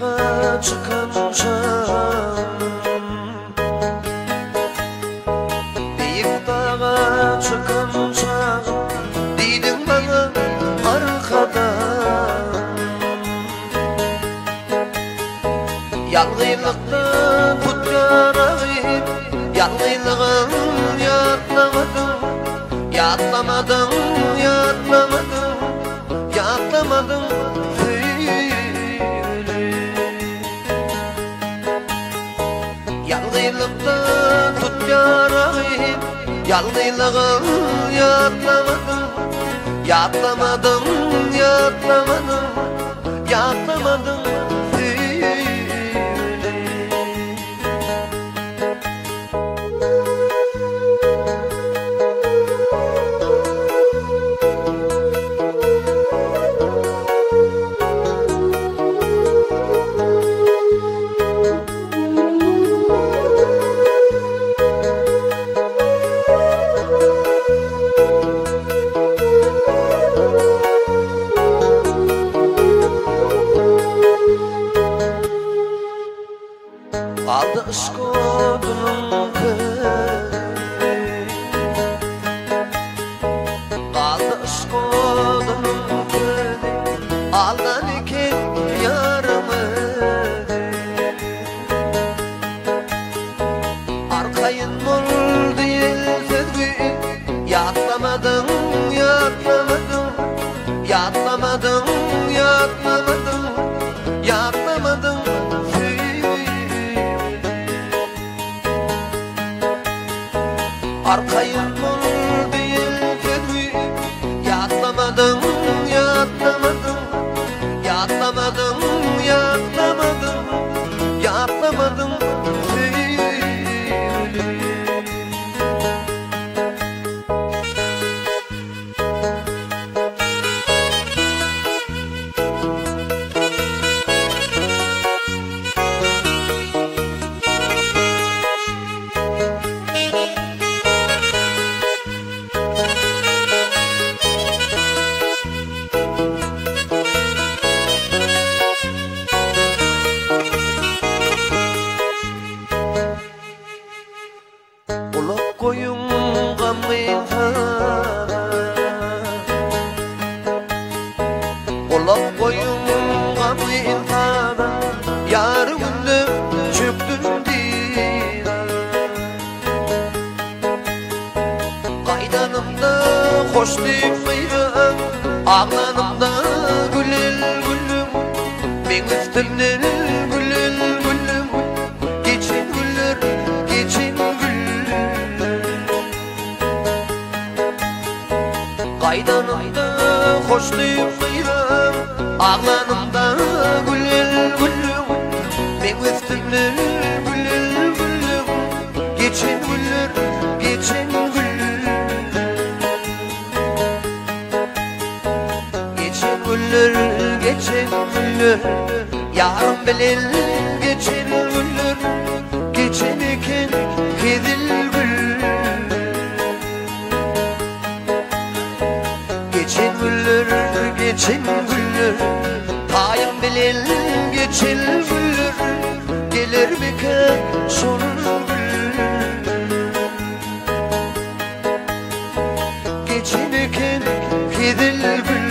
daga çykan çagym, Beýik daga çykan çagym, Diýdiň maňa arkadan. Ýalňyzlykda tutýan agyp, Ýalňyzlygym ýatlamadyň, Ýatlamadyň, ýatlamadyň, Ýatlamadyň söýgüli. Ýalňyzlykda tutýar agyp, Ýalňyzlygym ýatlamadyň, Ýatlamadyň, ýatlamadyň, Ýatlamadyň söýgüli. Galdy yşk odunyň közi, Galdy yşk odunyň közi, Aldan eken ýarym özi. Arkaýyn bol diýen sözgi, Ýatlamadyň, ýatlamadyň, Ýatlamadyň, ýatlamadyň, Ýatlamadyň söýgüli. Arkaýyn bol diýen sözgi, Ýatlamadyň, ýatlamadyň, Ýatlamadyň, ýatlamadyň, Ýatlamadyň söýgüli. Gulak goýuň gamgyn saza, Gulak goýuň gamgyn saza, Ýary günde çökdüm dyza. Gaýdanymda hoş diýip gyýran, Aglanymda gülel gülüm, Meň üstümden gülel gülüm, Geçen günler, geçen günler. Gaýdanymda hoş diýip gyýran, Aglanymda gülel gülüm, Meň üstümden gülel gülüm, Geçen günler, geçen günler. Geçen günler, geçen günler, Ýarym bilen geçen günler, Geçen eken hezil günler. Geçen günler, geçen günler, Taýym bilen geçen günler, Gelermikä şol günler. Geçen eken hezil günler.